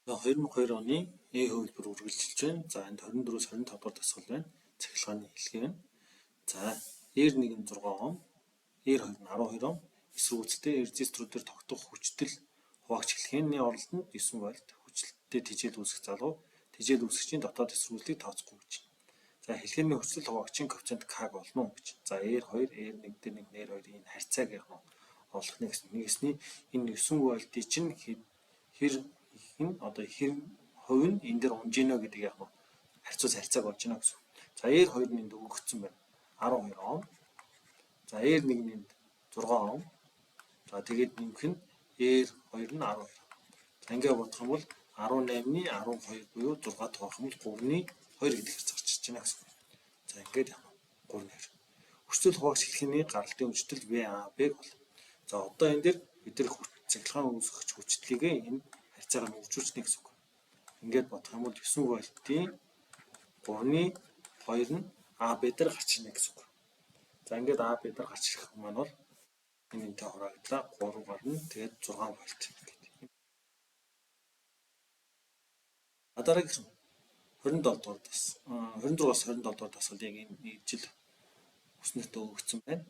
2002 оны Э хувилбар үргэлжилж байна. За, энд 24-өөс 25 дугаар дасгал байна. Цахилгааны хэлхээ байна. За, R1 нь 6 Ом, R2 нь 12 Ом. Эсэргүүцэлтэй резисторуудаар тогтох хүчтэл хуваагч хэлхээний оролтонд 9 вольт хүчлэлтэй тэжээл үүсгэх залгав. Тэжээл үүсгэгчийн дотоод эсэргүүцлийг тооцохгүй гэж. За, хэлхээний хүчлэл хуваагчийн коэффициент К болно гэж. За, R2, R1 дээр нэг R2-ийн харьцааг яг нь олох нэг нэгсний энэ 9 вольтыг чинь хэр их нь одоо хэр хувь нь энэ дээр унж гинэ гэдэг яг нь харьцуус харьцааг олж гинэ гэсэн. За, R2 нь энд өгөгдсөн байна. 12 Ом. За, R1 нь энд 6 Ом. За, тэгээд нэмэх нь R2 нь 12. За, ингээ бодох юм бол 18-ны 12 буюу 6 тоох юм бол 3-ны 2 гэдэг хэрэг гарч ирж байна гэсэн. За, ингээд яг 3-2. Хүчтэл хуваагч хэлхээний гаралтын хүчтэл VAB-г бол. За, одоо энэ дээр бид нар цахилгаан үүсгэгч хүчтлийг энэ харьцаагаар үржүүлнэ гэсэн үг. Ингээд бодох юм бол 9 вольтын 3-ны 2 нь АБ дээр гарч ирнэ гэсэн үг. За, ингээд АБ дээр гарч ирэх маань бол энэ энтэй хураагдлаа, 3 гарна, тэгээд 6 вольт гэдэг. Дараагийнх нь 27 дугаар дас 26-аас 27 дугаар дасгал яг энэ жил өснөтөө өгсөн байна.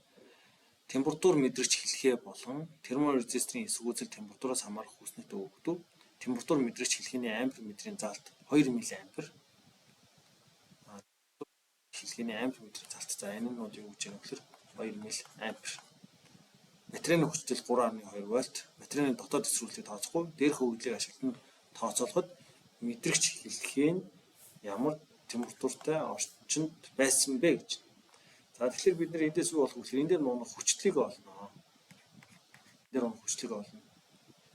Температур мэдрэгч хэлхээ болон терморезисторын эсэргүүцэл температураас хамаарах өснөтөө өгдөг. Температур мэдрэгч хэлхээний ампер метрийн заалт 2 мА. Хэлхээний ампер метрийн заалт. За, энэ нь бол юу гэж юм гэхээр 2 мА. Батарейны хүчтэл 3.2 вольт. Батарейны дотоод эсэргүүцлийг тооцохгүй, дээрх өгөгдлийг ашиглан тооцоолоход мэдрэгч хэлхээ нь ямар температуртай орчинд байсан бэ гэж. За, тэгэхээр бид нэр эндээс юу болох вэ гэхээр энэ дээр нуунах хүчлийг олно. Энэ дээр унах хүчлийг олно.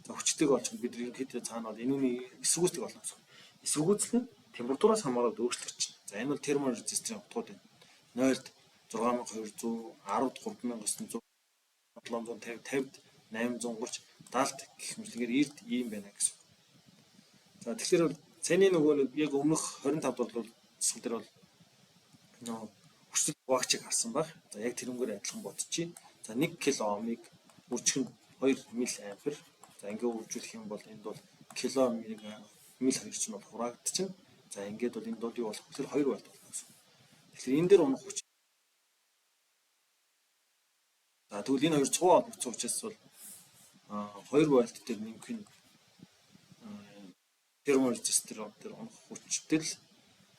За, хүчлийг олж бид нар ерөнхийдөө цаана бол энэний эсэргүүцлийг олно гэсэн. Эсэргүүцэл нь температураас хамаарат өөрчлөгдөж байна. За, энэ бол терморезисторын утгууд байна. 0-д 6200, 10-д 3900, 750, 50-д 830, 70-д гэх мэтлэгээр 90-д ийм байна гэсэн. За, тэгэхээр цааны нөгөө нэг яг өмнөх 25 дугаар дасгал дээр бол нөгөө хүчтэл хуваагчийг харсан баг. За, яг тэрнгээр адилхан бодчихъя. За, 1 кОм-ыг үржих нь 2 мА. За, ингээ үржүүлэх юм бол энд бол кило мил хоёр чинь бол хураагдчихна. За, ингээд бол энд бол юу болох вэ гэхээр 2 вольт болно гэсэн. Тэгэхээр энэ дээр унах хүч. За, тэгвэл энэ хоёр цуу холбогдсон учраас бол 2 вольт дээр нэмэх нь терморезистор дээр унах хүчтэл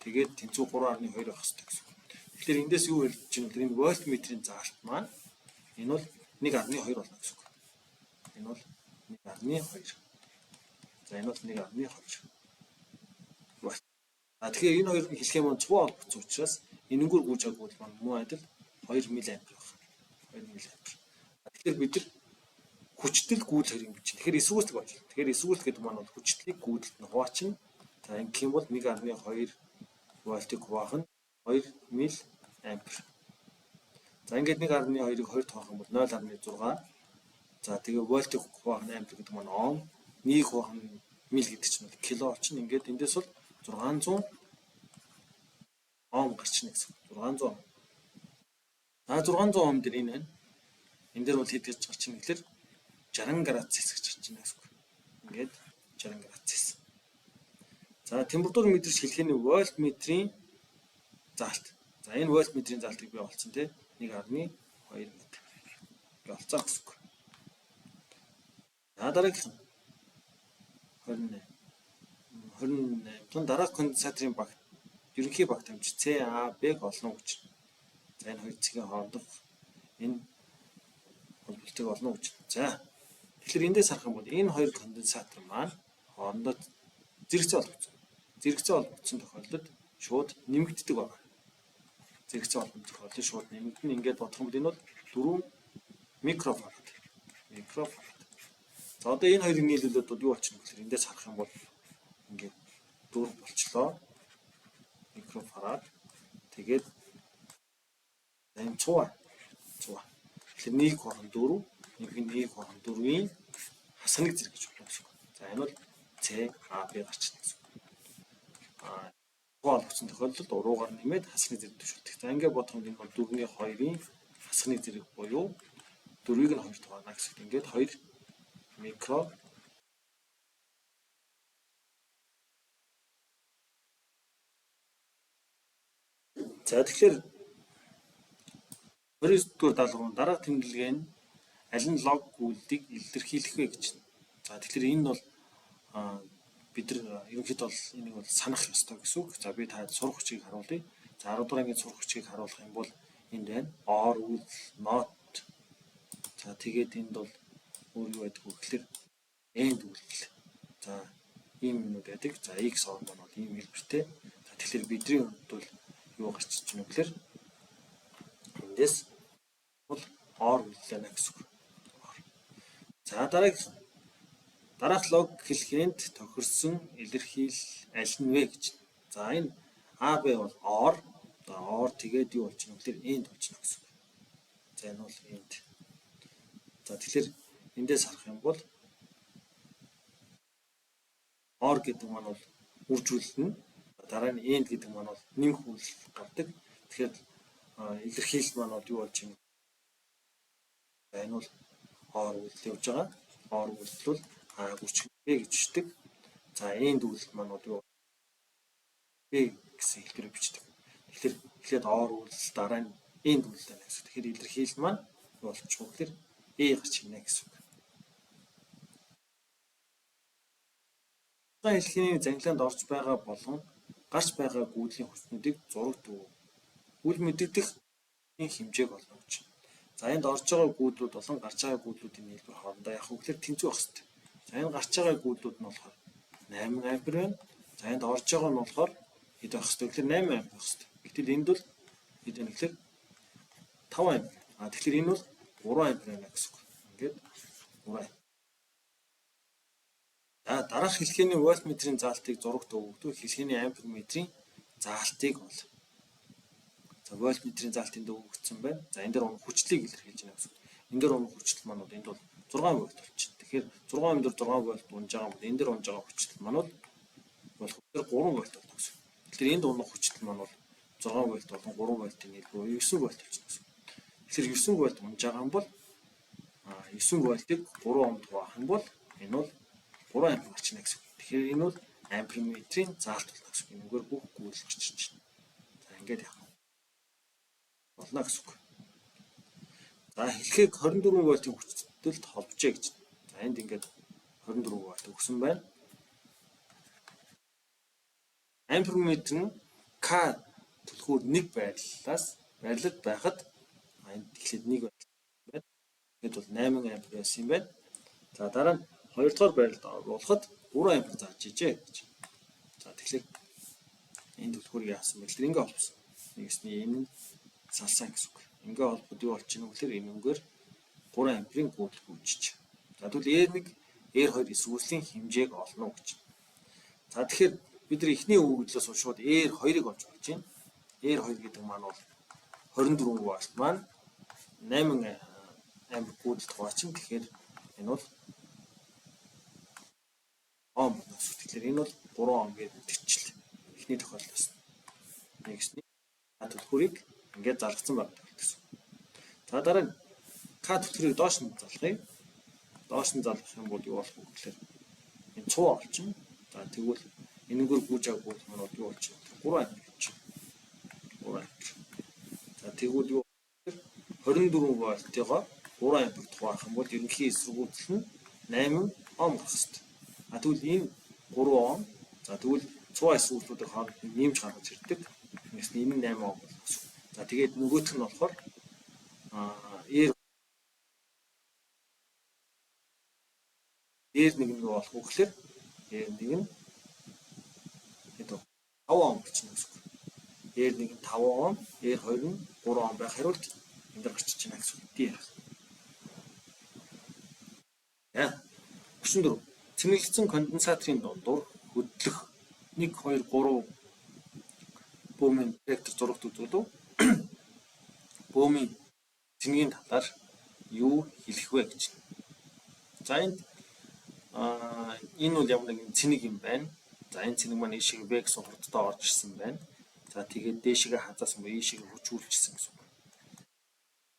тэгээд тэнцүү 3.2 байх хэрэгтэй гэсэн. Тэгэхээр эндээс юу хэлж байна вэ? Энэ вольтметрийн заалт маань энэ бол 1.2 болно гэсэн үг. Энэ бол 1.2. За, энэ бол 1.2 вольт. А тэгэхээр энэ хоёр хэлэх юм цуу холбогдсон учраас энэнгээр гүйж агуул маань мөн адил 2 мА байх. 2 мА. Тэгэхээр бид нар хүчтэл гүйдэл хоёрыг бичнэ. Тэгэхээр эсэргүүцэл болж байна. Тэгэхээр эсэргүүцэл гэдэг маань бол хүчтлийг гүйдэлд нь хуваачна. За, ингэх юм бол 1.2 вольтыг хуваах нь 2 мА. За, ингээд 1.2-ыг 2 тоох юм бол 0.6. За, тэгээ вольтыг хуваах нь ампер гэдэг маань ом, нэг хуваах нь мил гэдэг чинь бол кило олчихно. Ингээд эндээс бол 600 ом гарчна гэсэн. 600 ом. За, 600 ом дээр энэ байна. Энэ дээр бол хэд гэж гарч ийн гэхээр 60 градус Цельс гэж гарч ийн гэсэн. Ингээд 60 градус Цельс. За, температур мэдрэгч хэлхээний вольтметрийн заалт. За, энэ вольтметрийн заалтыг би олцсон тий 1.2 метр. Би олцоо гэсэн үг. За, дараагийнх нь 28. 28. Тун дараах конденсаторын багт ерөнхий багтаамж CAB-г олно гэж. За, энэ хоёр цэгийн хоорондох энэ холболтыг олно гэж. За, тэгэхээр эндээс харах юм бол энэ хоёр конденсатор маань хоорондоо зэрэгцээ холбогдсон. Зэрэгцээ холбогдсон тохиолдолд шууд нэмэгддэг байна. Зэрэгцээ холбогдсон тохиолдолд шууд нэмэгдэнэ. Ингээд бодох юм бол энэ бол 4 микрофарад. Микрофарад. За, одоо энэ хоёрыг нийлүүлээд бол юу болчихно гэхээр эндээс харах юм бол ингээд 4 болчлоо. Микрофарад. Тэгээд энэ цуу. Цуу. Тэгэхээр 1 хуваах 4, нэг нь 1 хуваах 4-ийн хасах нэг зэрэг гэж болно гэсэн үг. За, энэ бол C A B гарчна гэсэн үг. А холбогдсон тохиолдолд уруугаар нэмээд хасхны зэрэг төвшүүлдэг. За, ингээд бодох юм бол энэ бол 4-ний 2-ын хасхны зэрэг буюу 4-ийг нь 2 хуваана гэсэн. Ингээд 2 микро За тэгэхээр 29 дугаар даалгаврын дараах тэмдэглэгээ нь аль нь лог үйлдэлийг илэрхийлэх вэ гэж. За тэгэхээр энэ бол бид нар ерөнхийдөө бол энийг бол санах ёстой гэсэн үг. За би таад сурах хүчийг харуулъя. За 10 дугаар ангийн сурах хүчийг харуулах юм бол энд байна. Or үйлдэл, not. За тэгээд энд бол өөр юу байдаг вэ гэхээр and үйлдэл. За ийм юмнууд байдаг. За x or маань бол ийм хэлбэртэй. За тэгэхээр бидний хувьд бол юу гарч иж байна вэ гэхээр эндээс бол or үйлдэл байна гэсэн үг. За дараах лог хэлхээнд тохирсон илэрхийлэл аль нь вэ гэж. За энэ А Б бол or. За or тэгээд юу болж байна вэ гэхээр and болж байна гэсэн үг. За энэ бол and. За тэгэхээр эндээс харах юм бол or гэдэг маань бол үржүүлэлт нь, дараа нь and гэдэг маань бол нэмэх үйлдэл гардаг. Тэгэхээр илэрхийлэл маань бол юу болж байна? За энэ бол or үйлдэл явж байгаа. Or үйлдэл бол А гүрчих Б гэж бичдэг. За and үйлдэл маань бол юу Б гэсэн хэлбэрээр бичдэг. Тэгэхээр эхлээд or үйлдэл, дараа нь and үйлдэл байна гэсэн. Тэгэхээр илэрхийлэл маань юу болчих вэ гэхээр Э гарч ирнэ гэсэн үг. Хэлхээний зангилаанд орж байгаа болон гарч байгаа гүйдлийн хүчнүүдийг зурагт өгөв. Үл мэдэгдэх хэмжээг олно гэж. За энд орж байгаа гүйдлүүд болон гарч байгаа гүйдлүүдийн нийлбэр хоорондоо яг хөглөр тэнцүү байх хэрэгтэй. За энэ гарч байгаа гүйдлүүд нь болохоор 8 ампер байна. За энд орж байгаа нь болохоор хэд байх хэрэгтэй гэхээр 8 ампер байх хэрэгтэй. Гэтэл энд бол хэд байна гэхээр 5 ампер. А тэгэхээр энэ бол 3 ампер байна гэсэн үг. Ингээд 3 ампер. За дараах хэлхээний вольтметрийн заалтыг зурагт өгөгдвөл хэлхээний амперметрийн заалтыг ол. За вольтметрийн заалт энд өгөгдсөн байна. За энэ дээр хүчлийг илэрхийлж байна гэсэн үг. Энэ дээр хүчил маань бол энд бол 6 вольт болчихно. Тэгэхээр 6 ом дээр 6 вольт унж байгаа бол энэ дээр унж байгаа хүчил маань бол болохоор 3 вольт болно гэсэн. Тэгэхээр энд унах хүчил маань бол 6 вольт болон 3 вольтын нийлбэр 9 вольт болчихно гэсэн. Тэгэхээр 9 вольт унж байгаа юм бол 9 вольтыг 3 омд хуваах юм бол энэ бол 3 ампер гарчна гэсэн. Тэгэхээр энэ бол амперметрийн заалт болно гэсэн. Энэгээр бүх гүйдэл гарч ирж байна. За ингээд явах болно гэсэн үг. За хэлхээг 24 вольтын хүчтэлд холбожээ гэж. За энд ингээд 24 вольт өгсөн байна. Амперметр нь К түлхүүр 1 байрлалаас байрлалд байхад энд эхлээд 1 байна. Тэгэд бол 8 ампер байсан юм байна. За дараа нь 2 дугаар байрлалд оруулахад 3 ампер зааж ижээ гэж. За тэгэхээр энэ түлхүүрийг яасан бэ гэхээр ингээ холбосон. Нэгсний энэ нь салсан гэсэн үг. Ингээ холбоход юу болчих вэ гэхээр энэ өнгөөр 3 амперын гүйдэл гүйжиж. За тэгвэл R1, R2 эсвүүслийн хэмжээг олно гэж. За тэгэхээр бид нар эхний өгөгдлөөс шууд R2-ыг олж болж байна. R2 гэдэг маань бол 24 вольт маань 8 ампер гүйдэлд хуваачин. Тэгэхээр энэ бол ом болно гэсэн. Тэгэхээр энэ бол 3 ом гэдэг мэдчихлээ. Эхний тохиолдлоос. Нэгсний түлхүүрийг ингээд залгацсан байгаа гэсэн. За дараа нь К түлхүүрийг доош нь залгая. Доош нь залгах юм бол юу болох вэ гэхээр энэ 100 олчихно. За тэгвэл энэгээр гүйж авах гүйдэл маань юу болчихно? 3 ампер болчихно. 3 ампер. За тэгвэл юу 24 вольтыгоо 3 амперт хуваах юм бол ерөнхий эсэргүүцэл нь 8 ом гарах хэрэгтэй. А тэгвэл энэ 3 ом, за тэгвэл 100 эсэргүүцлүүдийн хооронд нэмж гаргаж ирдэг. Нэгс энэ 8 ом болно гэсэн. За тэгээд нөгөөх нь болохоор R нэг нь юу болох вэ гэхээр R нэг нь хэд вэ? 5 ом болчихно гэсэн үг. R нэг нь 5 ом, R2 нь 3 ом байх хариулт энэ дэр гарч иж байна гэсэн үг. D. За 34. Цэнэглэгдсэн конденсаторын дундуур хөдлөх 1 2 3 бөөмийн вектор зурагт үзүүлв. Бөөмийн цэнгийн талаар юу хэлэх вэ гэж. За энд энэ бол ямар нэгэн цэник юм байна. За энэ цэник маань ийшээ V гэсэн хурдтай орж ирсэн байна. За тэгээд дээшгээ хазаасан буюу ийшээ хүчүүлчихсэн гэсэн үг.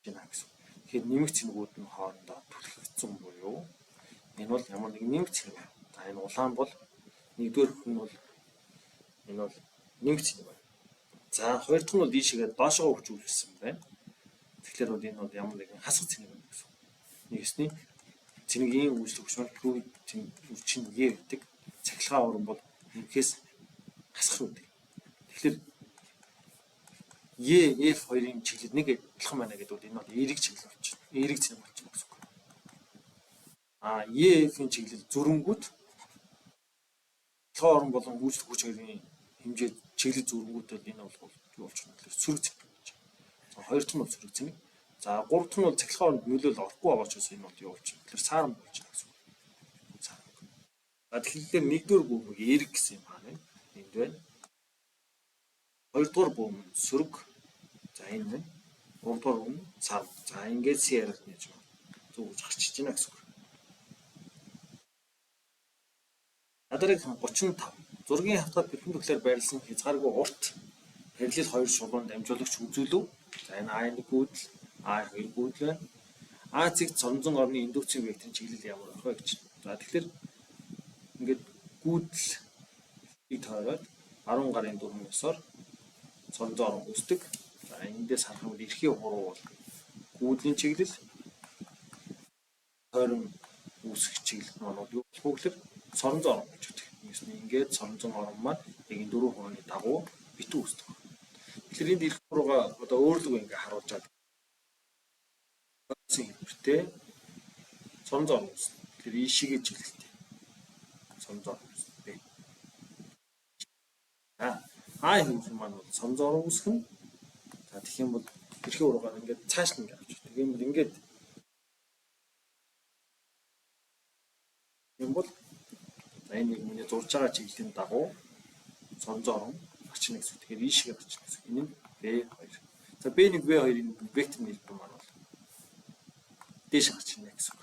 Гэсэн. Тэгэхээр нэмэх цэнэгүүд нь хоорондоо түлхэгдсэн буюу энэ бол ямар нэгэн нэмэх цэнэг байна. За энэ улаан бол нэгдүгээр хүн бол энэ бол нэмэх цэнэг байна. За, хоёр дахь нь бол ийшээгээ доошогоо хүч үйлчилсэн байна. Тэгэхээр бол энэ бол ямар нэгэн хасах цэнэг байна гэсэн. Нэгсний цэнэгийн үйлчлэх хүч маань Q үрчин Е гэдэг. Цахилгаан уран бол нэмэхээс хасах байдаг. Тэгэхээр Е F хоёрын чиглэл нэг адилхан байна гэдэг бол энэ бол эерэг чиглэл болчихно. Эерэг цэнэг болчихно гэсэн үг. А Е F-ийн чиглэл зөрөнгүүд цахилгаан уран болон үйлчлэх хүч хоёрын хэмжээ чиглэл зөрөнгүүд бол энэ бол юу болчихно гэхээр сөрөг цэнэг болж байна. За, хоёр дахь нь бол сөрөг цэнэг. За, гурав дахь нь бол цахилгаан оронд нөлөөлөл орохгүй байгаа учраас энэ бол юу болчихно гэхээр саарам болж байна гэсэн үг. Саарам. За, тэгэхээр нэгдүгээр бүүмэг эерэг гэсэн юм хаана вэ? Энд байна. Хоёрдугаар бүүм нь сөрөг. За, энэ байна. Гуравдугаар бүүм нь саарам. За, ингээд C хариулт нь яаж зөв гэж гарч иж байна гэсэн үг. Дараагийнх нь 35. Зургийн хавтгад перпендикуляр байрласан хязгааргүй урт параллел хоёр шулуун дамжуулагч үзүүлв. За, энэ А1 гүйдэл, А2 гүйдэл байна. А цэгт соронзон орны индукцийн векторын чиглэл ямар байх вэ гэж. За, тэгэхээр ингээд гүйдлийг тойроод баруун гарын дөрвөн ёсоор соронзон орон үүсдэг. За, эндээс харах юм бол эрхийн хуруу бол гүйдлийн чиглэл, тойрон үүсэх чиглэл маань бол юу болох вэ гэхээр соронзон орон болж өгдөг. Ингээд соронзон орон маань яг энэ дөрвөн хурууны дагуу битүү үүсдэг. Тэгэхээр энд эрх хуруугаа одоо өөрлөгөө ингээ харуулж байгаа. Хэлбэртэй соронзон орон үүснэ. Тэгэхээр ийшээгээ чиглэлтэй соронзон орон үүснэ. Б. За, А хэлбэр маань бол соронзон орон үүсгэх нь. За, тэгэх юм бол эрхийн хуруугаар ингээд цааш нь ингээ авчих. Тэгэх юм бол ингээд юм бол за энэ нэг миний зурж байгаа чиглэлийн дагуу соронзон орон гарчна гэсэн. Тэгэхээр ийшээ гарчна гэсэн. Энэ нь B2. За, B1 B2-ын вектор нийлбэр маань бол дээш гарчна гэсэн үг.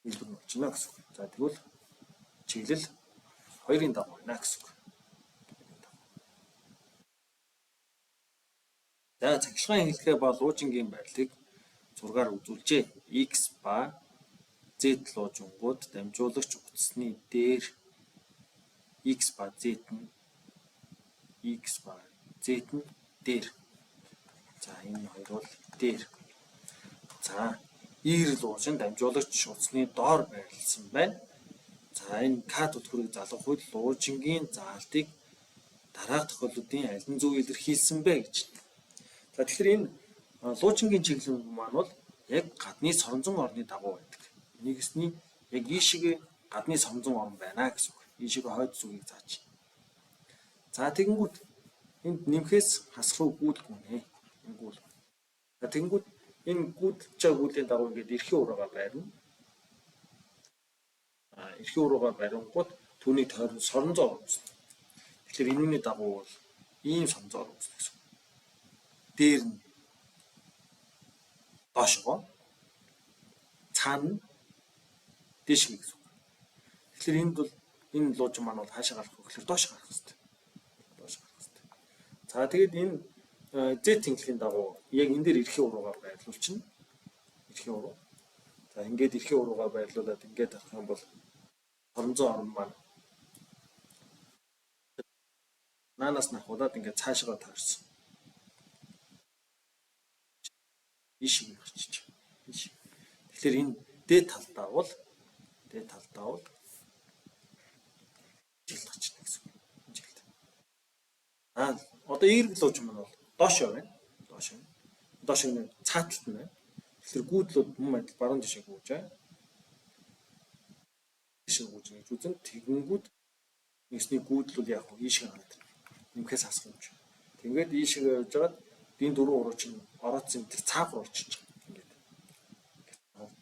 Нийлбэр нь болчихно гэсэн үг. За, тэгвэл чиглэл 2-ын дагуу байна гэсэн үг. За, цахилгаан хэлхээ ба луужингийн байрлалыг зургаар үзүүлжээ. X ба Z луужингууд дамжуулагч утасны дээр X ба Z нь X ба Z нь дээр. За, энэ хоёр бол дээр. За, Y луужин дамжуулагч утасны доор байрлалсан байна. За, энэ К түлхүүрийг залгах үед луужингийн заалтыг дараах тохиолдлуудын аль нь зөв илэрхийлсэн бэ гэж. За, тэгэхээр энэ луужингийн чиглэл маань бол яг гадны соронзон орны дагуу байдаг. Нэгсний яг ийшээгээ гадны соронзон орн байна гэсэн үг. Ийшээгээ хойд зүгийг зааж. За, тэгэнгүүт энд нэмэхээс хасах руу гүйлгүй нэ. Энэ гүйл. За, тэгэнгүүт энэ гүйлж байгаа гүйлийн дагуу ингээд эрхийн ураагаа байрна. А эрхийн уруугаа барингууд түүний тойрон соронзон орон үүснэ. Тэгэхээр энүүний дагуу бол ийм соронзон орон үүснэ гэсэн. Дээр нь доошгоо, цаана нь дээш гэсэн үг. Тэгэхээр энд бол энэ луужин маань бол хаашаа гарах вэ гэхээр доош гарах хэрэгтэй. Доош гарах хэрэгтэй. За, тэгээд энэ Z тэнхлэгийн дагуу яг энэ дээр эрхийн уруугаар байрлуулчихна. Эрхийн уруу. За, ингээд эрхийн уруугаар байрлуулад ингээд харах юм бол соронзон орон маань наанаас нь ахуулаад ингээд цаашгаа тойрсон. Ийш гарчиж. Ийш. Тэгэхээр энэ дээд талдаа бол чиглэл гарчна гэсэн үг. Чиглэл. Аа, одоо эерэг лууж маань бол доошоо байна. Доошоо. Доошоо нь цааталт нь байна. Тэгэхээр гүйдлүүд мөн адил баруун тишээ гүйж байгаа. Тишээ гүйж гэж үзэн тэгэнгүүт нэгсний гүйдэл бол яг ийшээ гараад ирнэ. Нэмэхээс хасах юм чи. Тэгээд ийшээ явж байгаад энэ дөрвөн уруу чинь орооцсон тэр цаагаар орчиж байгаа. Ингээд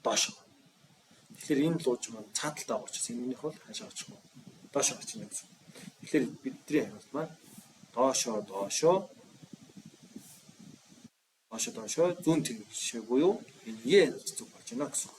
доош. Тэгэхээр энэ лууж маань цааталтаа орчихсон. Энэнийх бол хаашаа очих вэ? Доош гарч ийнэ гэсэн. Тэгэхээр бидний хариулт маань доошоо доошоо доошоо доошоо зүүн тэгшээ буюу энэ Е зөв болж байна гэсэн үг.